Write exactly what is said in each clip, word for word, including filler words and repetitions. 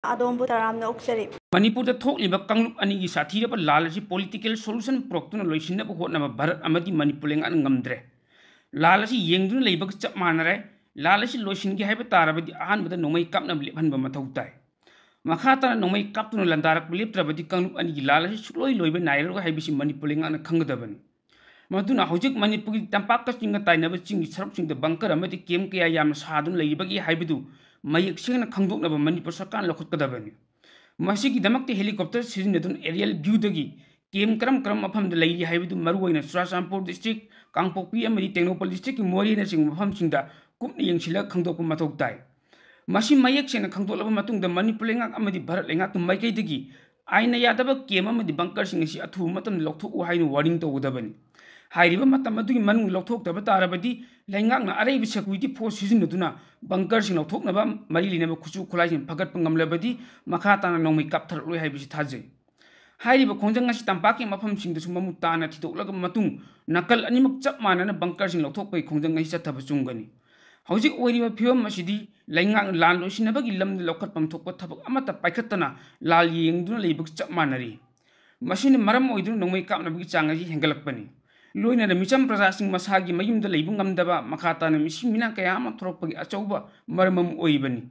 ꯑꯗꯣꯝꯕꯨ ꯇꯔꯥꯝꯅ ꯑꯣꯛꯆꯔꯤ꯫ ꯃꯅꯤꯄꯨꯔꯗ ꯊꯣꯛꯂꯤꯕ ꯀꯥꯡꯂꯨꯞ ꯑꯅꯤꯒꯤ ꯁꯥꯊꯤꯔꯕ ꯂꯥꯜ ꯑꯁꯤ political solution ꯄꯨꯔꯛꯇꯨꯅ ꯂꯣꯏꯁꯤꯟꯅꯕ ꯍꯣꯠꯅꯕ ꯚꯥꯔꯠ ꯑꯃꯗꯤ ꯃꯅꯤꯄꯨꯔ ꯂꯩꯉꯥꯛꯅ ꯉꯝꯗ꯭ꯔꯦ꯫ ꯂꯥꯜ ꯑꯁꯤ ꯌꯦꯡꯗꯨꯅ ꯂꯩꯕꯒ ꯆꯞ ꯃꯥꯟꯅꯔꯦ꯫ ꯂꯥꯜ ꯑꯁꯤ ꯂꯣꯏꯁꯤꯟꯒꯦ ꯍꯥꯏꯕ ꯇꯥꯔꯕꯗꯤ ꯑꯍꯥꯟꯕꯗ ꯅꯣꯡꯃꯩ ꯀꯥꯞꯅꯕ ꯂꯦꯞꯍꯟꯕ ꯃꯊꯧ ꯇꯥꯏ꯫ ꯃꯈꯥ ꯇꯥꯅ ꯅꯣꯡꯃꯩ ꯀꯥꯞꯇꯨꯅ ꯂꯥꯟꯗꯥꯔꯛꯄ ꯂꯦꯞꯇ꯭ꯔꯕꯗꯤ ꯀꯥꯡꯂꯨꯞ ꯑꯅꯤꯒꯤ ꯂꯥꯜ ꯑꯁꯤ ꯁꯨꯛꯂꯣꯏ ꯂꯣꯏꯕ ꯅꯥꯏꯔꯔꯣꯏ ꯍꯥꯏꯕꯁꯤ ꯃꯅꯤꯄꯨꯔ ꯂꯩꯉꯥꯛꯅ ꯈꯪꯒꯗꯕꯅꯤ꯫ ꯃꯗꯨꯅ ꯍꯧꯖꯤꯛ ꯃꯅꯤꯄꯨꯔꯒꯤ ꯇꯝꯄꯥꯛꯀ ꯆꯤꯡꯒ ꯇꯥꯏꯅꯕ ꯆꯤꯡꯒꯤ ꯁꯔꯨꯛꯁꯤꯡꯗ bunker ꯑꯃꯗꯤ camp ꯀꯌꯥ ꯌꯥꯝꯅ ꯁꯥꯗꯨꯅ ꯂꯩꯔꯤꯕꯒꯦ ꯍꯥꯏꯕꯗꯨ ꯃꯌꯦꯛ ꯁꯦꯡꯅ ꯈꯪꯗꯣꯛꯅꯕ ꯃꯅꯤꯄꯨꯔ ꯁꯔꯀꯥꯔꯅ ꯂꯧꯈꯠꯀꯗꯕꯅꯤ꯫ ꯃꯁꯤꯒꯤꯗꯃꯛꯇ helicopter ꯁꯤꯖꯤꯟꯅꯗꯨꯅ aerial viewꯗꯒꯤ camp ꯀꯔꯝ ꯀꯔꯝꯕ ꯃꯐꯝꯗ ꯂꯩꯔꯤ ꯍꯥꯏꯕꯗꯨ, ꯃꯔꯨꯑꯣꯏꯅ ꯆꯨꯔꯥꯆꯥꯟꯄꯨꯔ district, ꯀꯥꯡꯄꯣꯛꯄꯤ ꯑꯃꯗꯤ ꯇꯦꯡꯅꯧꯄꯜ districtꯀꯤ ꯃꯣꯔꯦꯅꯆꯤꯡꯕ ꯃꯐꯝꯁꯤꯡꯗ ꯀꯨꯞꯅ ꯌꯦꯡꯁꯤꯜꯂꯒ ꯈꯪꯗꯣꯛꯄ ꯃꯊꯧ ꯇꯥꯏ꯫ ꯃꯁꯤ ꯃꯌꯦꯛ ꯁꯦꯡꯅ ꯈꯪꯗꯣꯛꯂꯕ ꯃꯇꯨꯡꯗ ꯃꯅꯤꯄꯨꯔ ꯂꯩꯉꯥꯛ ꯑꯃꯗꯤ ꯚꯥꯔꯠ ꯂꯩꯉꯥꯛꯀꯤ ꯃꯥꯏꯀꯩꯗꯒꯤ ꯑꯥꯏꯟꯅ ꯌꯥꯗꯕ camp ꯑꯃꯗꯤ bunkerꯁꯤꯡ ꯑꯁꯤ ꯑꯊꯨꯕ ꯃꯇꯝꯗ ꯂꯧꯊꯣꯛꯎ ꯍꯥꯏꯅ warning ꯇꯧꯒꯗꯕꯅꯤ꯫ ꯍꯥꯏꯔꯤꯕ ꯃꯇꯝ ꯑꯗꯨꯒꯤ ꯃꯅꯨꯡꯗ ꯂꯧꯊꯣꯛꯇꯕ ꯇꯥꯔꯕꯗꯤ ꯂꯩꯉꯥꯛꯅ ꯑꯔꯩꯕ security force ꯁꯤꯖꯤꯟꯅꯗꯨꯅ bunkerꯁꯤꯡ ꯂꯧꯊꯣꯛꯅꯕ ꯃꯔꯤ ꯂꯩꯅꯕ ꯈꯨꯠꯁꯨ ꯈꯨꯠꯂꯥꯏꯁꯤꯡ ꯐꯒꯠꯄ ꯉꯝꯂꯕꯗꯤ ꯃꯈꯥ ꯇꯥꯅ ꯅꯣꯡꯃꯩ ꯀꯥꯞꯊꯔꯛꯂꯣꯏ ꯍꯥꯏꯕꯁꯤ ꯊꯥꯖꯩ꯫ ꯍꯥꯏꯔꯤꯕ ꯈꯣꯡꯖꯪ ꯑꯁꯤ ꯇꯝꯄꯥꯛꯀꯤ ꯃꯐꯝꯁꯤꯡꯗꯁꯨ ꯃꯃꯨꯠ ꯇꯥꯅ ꯊꯤꯗꯣꯛꯂꯕ ꯃꯇꯨꯡ ꯅꯥꯀꯜ ꯑꯅꯤꯃꯛ ꯆꯞ ꯃꯥꯟꯅꯅ bunkerꯁꯤꯡ ꯂꯧꯊꯣꯛꯄꯒꯤ ꯈꯣꯡꯖꯪ ꯑꯁꯤ ꯆꯠꯊꯕ ꯆꯨꯝꯒꯅꯤ꯫ ꯍꯧꯖꯤꯛ ꯑꯣꯏꯔꯤꯕ ꯐꯤꯕꯝ ꯑꯁꯤꯗꯤ ꯂꯩꯉꯥꯛꯅ ꯂꯥꯟ ꯂꯣꯏꯁꯤꯟꯅꯕꯒꯤ ꯂꯝꯗ ꯂꯧꯈꯠꯐꯝ ꯊꯣꯛꯄ ꯊꯕꯛ ꯑꯃꯠꯇ ꯄꯥꯏꯈꯠꯇꯅ ꯂꯥꯜ ꯌꯦꯡꯗꯨꯅ ꯂꯩꯕꯒ ꯆꯞ ꯃꯥꯟꯅꯔꯤ꯫ ꯃꯁꯤꯅ ꯃꯔꯝ ꯑꯣꯏꯗꯨꯅ ꯅꯣꯡꯃꯩ ꯀꯥꯞꯅꯕꯒꯤ ꯆꯥꯡ ꯑꯁꯤ ꯍꯦꯟꯒꯠꯂꯛꯄꯅꯤ꯫ ꯂꯣꯏꯅꯅ ꯃꯤꯆꯝ ꯄ꯭ꯔꯖꯥꯁꯤꯡ ꯃꯁꯥꯒꯤ ꯃꯌꯨꯝꯗ ꯂꯩꯕ ꯉꯝꯗꯕ, ꯃꯈꯥ ꯇꯥꯅ ꯃꯤꯁꯤ ꯃꯤꯅꯥ ꯀꯌꯥ ꯑꯃ ꯊꯣꯔꯛꯄꯒꯤ ꯑꯆꯧꯕ ꯃꯔꯝ ꯑꯃ ꯑꯣꯏꯔꯤꯕꯅꯤ꯫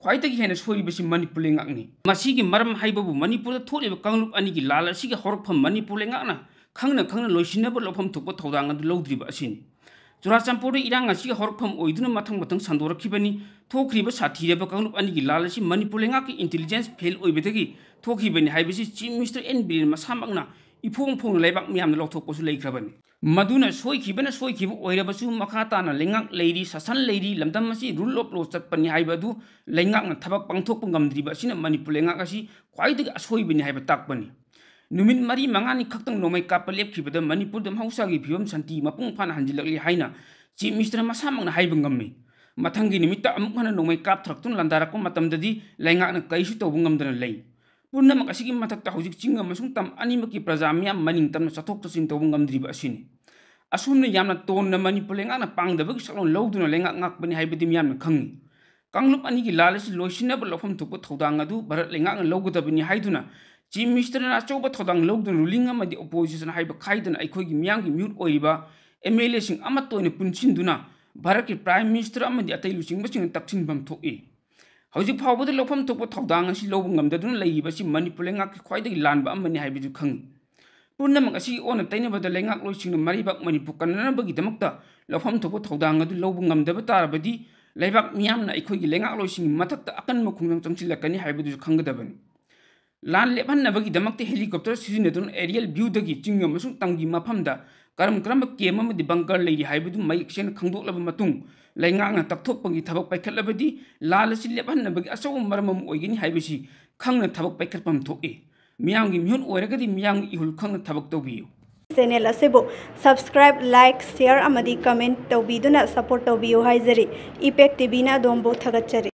ꯈ꯭ꯋꯥꯏꯗꯒꯤ ꯍꯦꯟꯅ ꯁꯣꯏꯔꯤꯕꯁꯤ ꯃꯅꯤꯄꯨꯔ ꯂꯩꯉꯥꯛꯅꯤ꯫ ꯃꯁꯤꯒꯤ ꯃꯔꯝ ꯍꯥꯏꯕꯕꯨ ꯃꯅꯤꯄꯨꯔꯗ ꯊꯣꯛꯂꯤꯕ ꯀꯥꯡꯂꯨꯞ ꯑꯅꯤꯒꯤ ꯂꯥꯜ ꯑꯁꯤꯒꯤ ꯍꯧꯔꯛꯐꯝ ꯃꯅꯤꯄꯨꯔ ꯂꯩꯉꯥꯛꯅ ꯈꯪꯅ ꯈꯪꯅ ꯂꯣꯏꯁꯤꯟꯅꯕ ꯂꯧꯐꯝ ꯊꯣꯛꯄ ꯊꯧꯗꯥꯡ ꯑꯗꯨ ꯂꯧꯗ꯭ꯔꯤꯕ ꯑꯁꯤꯅꯤ꯫ ꯆꯨꯔꯥꯆꯥꯟꯄꯨꯔꯗ ꯏꯔꯥꯡ ꯑꯁꯤꯒꯤ ꯍꯧꯔꯛꯐꯝ ꯑꯣꯏꯗꯨꯅ ꯃꯊꯪ ꯃꯊꯪ ꯁꯟꯗꯣꯔꯛꯈꯤꯕꯅꯤ꯫ ꯊꯣꯛꯈ꯭ꯔꯤꯕ ꯁꯥꯊꯤꯔꯕ ꯀꯥꯡꯂꯨꯞ ꯑꯅꯤꯒꯤ ꯂꯥꯜ ꯑꯁꯤ ꯃꯅꯤꯄꯨꯔ ꯂꯩꯉꯥꯛꯀꯤ intelligence fail ꯑꯣꯏꯕꯗꯒꯤ ꯊꯣꯛꯈꯤꯕꯅꯤ ꯍꯥꯏꯕꯁꯤ Chief Minister ꯑꯦꯟ ꯕꯤꯔꯦꯟ ꯃꯁꯥꯃꯛꯅ ꯏꯐꯣꯡ ꯐꯣꯡꯅ ꯂꯩꯕꯥꯛ ꯃꯤꯌꯥꯝꯅ ꯂꯥꯎꯊꯣꯛꯄꯁꯨ ꯂꯩꯈ꯭ꯔꯕꯅꯤ꯫ ꯃꯗꯨꯅ ꯁꯣꯏꯈꯤꯕꯅ ꯁꯣꯏꯈꯤꯕ ꯑꯣꯏꯔꯕꯁꯨ ꯃꯈꯥ ꯇꯥꯅ ꯂꯩꯉꯥꯛ ꯂꯩꯔꯤ, ꯁꯥꯁꯟ ꯂꯩꯔꯤ, ꯂꯝꯗꯝ ꯑꯁꯤ rule of law ꯆꯠꯄꯅꯤ ꯍꯥꯏꯕ ꯑꯗꯨ ꯂꯩꯉꯥꯛꯅ ꯊꯕꯛ ꯄꯥꯡꯊꯣꯛꯄ ꯉꯝꯗ꯭ꯔꯤꯕ ꯑꯁꯤꯅ ꯃꯅꯤꯄꯨꯔ ꯂꯩꯉꯥꯛ ꯑꯁꯤ ꯈ꯭ꯋꯥꯏꯗꯒꯤ ꯑꯁꯣꯏꯕꯅꯤ ꯍꯥꯏꯕ ꯇꯥꯛꯄꯅꯤ꯫ ꯅꯨꯃꯤꯠ ꯃꯔꯤ ꯃꯉꯥꯅꯤ ꯈꯛꯇꯪ ꯅꯣꯡꯃꯩ ꯀꯥꯞꯄ ꯂꯦꯞꯈꯤꯕꯗ ꯃꯅꯤꯄꯨꯔꯗ ꯃꯍꯧꯁꯥꯒꯤ ꯐꯤꯕꯝ ꯁꯥꯟꯇꯤ ꯃꯄꯨꯡ ꯐꯥꯅ ꯍꯟꯖꯤꯜꯂꯛꯂꯤ ꯍꯥꯏꯅ Chief Minister ꯃꯁꯥꯃꯛꯅ ꯍꯥꯏꯕ ꯉꯝꯃꯤ꯫ ꯃꯊꯪꯒꯤ ꯅꯨꯃꯤꯠꯇ ꯑꯃꯨꯛ ꯍꯟꯅ ꯅꯣꯡꯃꯩ ꯀꯥꯞꯊꯔꯛꯇꯨꯅ ꯂꯥꯟꯗꯥꯔꯛꯄ ꯃꯇꯝꯗꯗꯤ ꯂꯩꯉꯥꯛꯅ ꯀꯔꯤꯁꯨ ꯇꯧꯕ ꯉꯝꯗꯅ ꯂꯩ꯫ ꯄꯨꯝꯅꯃꯛ ꯑꯁꯤꯒꯤ ꯃꯊꯛꯇ ꯍꯧꯖꯤꯛ ꯆꯤꯡ ꯑꯃꯁꯨꯡ ꯇꯝ ꯑꯅꯤꯃꯛꯀꯤ ꯄ꯭ꯔꯖꯥ ꯃꯤꯌꯥꯝ ꯃꯅꯤꯡ ꯇꯝꯅ ꯆꯠꯊꯣꯛ ꯆꯠꯁꯤꯟ ꯇꯧꯕ ꯉꯝꯗ꯭ꯔꯤꯕ ꯑꯁꯤꯅꯤ꯫ ꯑꯁꯨꯝꯅ ꯌꯥꯝꯅ ꯇꯣꯟꯅ ꯃꯅꯤꯄꯨꯔ ꯂꯩꯉꯥꯛꯅ ꯄꯥꯡꯗꯕꯒꯤ ꯁꯛꯂꯣꯟ ꯂꯧꯗꯨꯅ ꯂꯩꯉꯥꯛ ꯉꯥꯛꯄꯅꯤ ꯍꯥꯏꯕꯗꯤ ꯃꯤꯌꯥꯝꯅ ꯈꯪꯏ꯫ ꯀꯥꯡꯂꯨꯞ ꯑꯅꯤꯒꯤ ꯂꯥꯟ ꯑꯁꯤ ꯂꯣꯏꯁꯤꯟꯅꯕ ꯂꯧꯐꯝ ꯊꯣꯛꯄ ꯊꯧꯗꯥꯡ ꯑꯗꯨ ꯚꯥꯔꯠ ꯂꯩꯉꯥꯛꯅ ꯂꯧꯒꯗꯕꯅꯤ ꯍꯥꯏꯗꯨꯅ Chief Ministerꯅ ꯑꯆꯧꯕ ꯊꯧꯗꯥꯡ ꯂꯧꯗꯨꯅ ruling ꯑꯃꯗꯤ opposition ꯍꯥꯏꯕ ꯈꯥꯏꯗꯅ ꯑꯩꯈꯣꯏꯒꯤ ꯃꯤꯌꯥꯝꯒꯤ ꯃꯤꯍꯨꯠ ꯑꯣꯏꯔꯤꯕ MLAꯁꯤꯡ ꯑꯃꯠꯇ ꯑꯣꯏꯅ ꯄꯨꯟꯁꯤꯟꯗꯨꯅ ꯚꯥꯔꯠꯀꯤ Prime Minister ꯑꯃꯗꯤ ꯑꯇꯩ ꯂꯨꯆꯤꯡꯕꯁꯤꯡꯅ ꯇꯛꯁꯤꯟꯐꯝ ꯊꯣꯛꯏ꯫ ꯍꯧꯖꯤꯛ ꯐꯥꯎꯕꯗ ꯂꯧꯐꯝ ꯊꯣꯛꯄ ꯊꯧꯗꯥꯡ ꯑꯁꯤ ꯂꯧꯕ ꯉꯝꯗꯗꯨꯅ ꯂꯩꯔꯤꯕ ꯑꯁꯤ ꯃꯅꯤꯄꯨꯔ ꯂꯩꯉꯥꯛꯀꯤ ꯈ꯭ꯋꯥꯏꯗꯒꯤ ꯂꯥꯟꯕ ꯑꯃꯅꯤ ꯍꯥꯏꯕꯁꯨ ꯈꯪꯏ꯫ ꯄꯨꯝꯅꯃꯛ ꯑꯁꯤ ꯑꯣꯟꯅ ꯇꯩꯅꯕꯗ ꯂꯩꯉꯥꯛꯂꯣꯏꯁꯤꯡꯅ ꯃꯔꯩꯕꯥꯛ ꯃꯅꯤꯄꯨꯔ ꯀꯟꯅꯅꯕꯒꯤꯗꯃꯛꯇ ꯂꯧꯐꯝ ꯊꯣꯛꯄ ꯊꯧꯗꯥꯡ ꯑꯗꯨ ꯂꯧꯕ ꯉꯝꯗꯕ ꯇꯥꯔꯕꯗꯤ ꯂꯩꯕꯥꯛ ꯃꯤꯌꯥꯝꯅ ꯑꯩꯈꯣꯏꯒꯤ ꯂꯩꯉꯥꯛꯂꯣꯏꯁꯤꯡꯒꯤ ꯃꯊꯛꯇ ꯑꯀꯟꯕ ꯈꯣꯡꯖꯪ ꯆꯪꯁꯤꯜꯂꯛꯀꯅꯤ ꯍꯥꯏꯕꯗꯨꯁꯨ ꯈꯪꯒꯗꯕꯅꯤ꯫ ꯂꯥꯟ ꯂꯦꯞꯍꯟꯅꯕꯒꯤꯗꯃꯛꯇ helicopter ꯁꯤꯖꯤꯟꯅꯗꯨꯅ aerial viewꯗꯒꯤ ꯆꯤꯡ ꯑꯃꯁꯨꯡ ꯇꯝꯒꯤ ꯃꯐꯝꯗ ꯀꯔꯝ ꯀꯔꯝꯕ camp ꯑꯃꯗꯤ bunker ꯂꯩꯔꯤ ꯍꯥꯏꯕꯗꯨ ꯃꯌꯦꯛ ꯁꯦꯡꯅ ꯈꯪꯗꯣꯛꯂꯕ ꯃꯇꯨꯡ ꯂꯩꯉꯥꯛꯅ ꯇꯛꯊꯣꯛꯄꯒꯤ ꯊꯕꯛ ꯄꯥꯏꯈꯠꯂꯕꯗꯤ ꯂꯥꯟ ꯑꯁꯤ ꯂꯦꯞꯍꯟꯅꯕꯒꯤ ꯑꯆꯧꯕ ꯃꯔꯝ ꯑꯃ ꯑꯣꯏꯒꯅꯤ ꯍꯥꯏꯕꯁꯤ ꯈꯪꯅ ꯊꯕꯛ ꯄꯥꯏꯈꯠꯐꯝ ꯊꯣꯛꯏ꯫ ꯃꯤꯌꯥꯝꯒꯤ ꯃꯤꯍꯨꯠ ꯑꯣꯏꯔꯒꯗꯤ ꯃꯤꯌꯥꯝꯒꯤ ꯏꯍꯨꯜ ꯈꯪꯅ ꯊꯕꯛ ꯇꯧꯕꯤꯌꯨ꯫ Channel ꯑꯁꯤꯕꯨ subscribe, like, share ꯑꯃꯗꯤ comment ꯇꯧꯕꯤꯗꯨꯅ support ꯇꯧꯕꯤꯌꯨ ꯍꯥꯏꯖꯔꯤ꯫ Impact TVꯅ ꯑꯗꯣꯝꯕꯨ ꯊꯥꯒꯠꯆꯔꯤ꯫